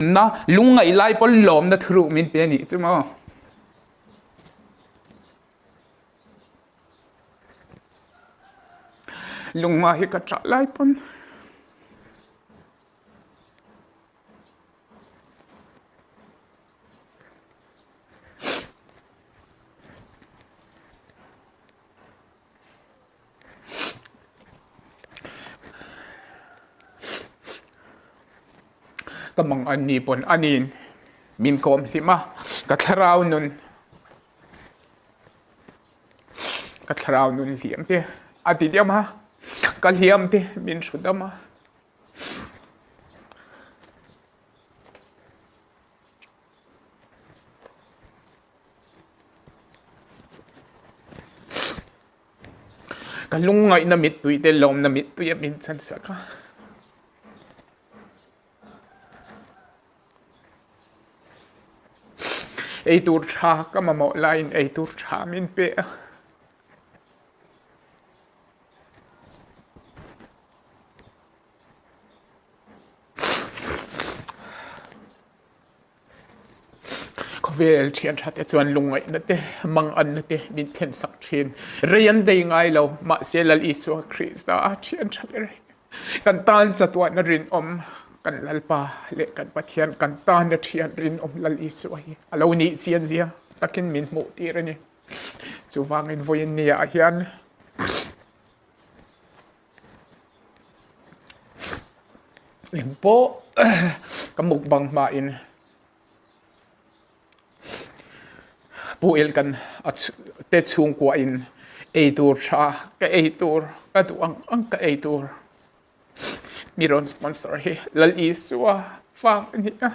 Na lungngaih lai pawn lawmna thuruk min pe anih chu maw. Lungma hi ka ṭah lai pawn. Ka mang an ni pawn anin min kawm hlim a, ka thlarau nun ka thlarau nun hliam te a ti diam a, ka hliam te min hru dam a. Ka lungngaihna mittui te lawmna mittui a min chan sak a. Eitur tha ka mamawh laiin eitur tha min pe a. Khawvel thian tha te chuan lungngaihna te, manganna te min thlen sak thin. Rei an dei ngai lo, mahse Lal Isua Krista a thian tha ber hi. Kan tan chatuahna rinawm kan Lalpa leh kan Pathian kan tana thian rinawm Lal Isua hi a lo nih chian zia takin min hmuh tir a ni. Chuvangin vawiin niah hian Engpawh ka mukbang hmain Pu El kan te chhungkua in ei tur tha ka ei tur ka duh ang ang ka ei tur mi rawn sponsor hi Lal Isua vang a ni a,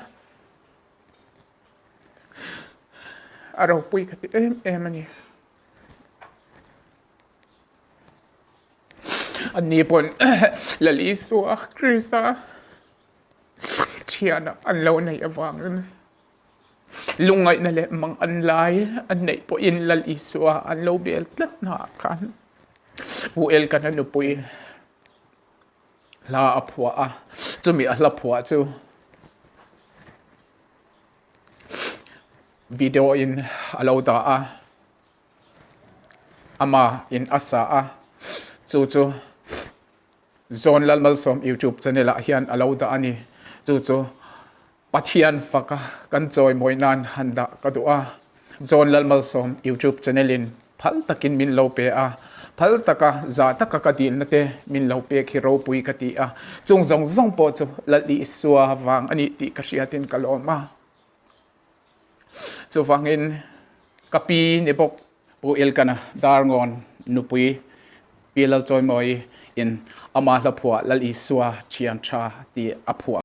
a ropui ka ti em em a ni. Anni pawn Lal Isua Krista thianah an lo neih avangin lungngaihna leh mang an lai an neih pawhin Lal Isua an lo bel tlat hnaah khan Pu Elkana nupui hla a phuah a, chumi a hla phuah chu video in a lo dah a. Ama in a sa a, chu chu John Lalmalsawm YouTube channel ah hian a lo dah a ni. Chu chu Pathian faka kan chawimawi nan han dah ka duh a. John Lalmalsawm YouTube channel in phal takin min lo pe a, phal taka zah taka ka dilna te min lo pek hi ropui ka ti a. Chung zawng zawng pawh chu Lal Isua vang a nih tih ka hriatin ka lawm a. Chuvangin ka pi ni bawk Pu Ilkana Darngawn nupui Pi Lalchawimawi in ama hlaphuah Lal Isua thian tha tih a phuah.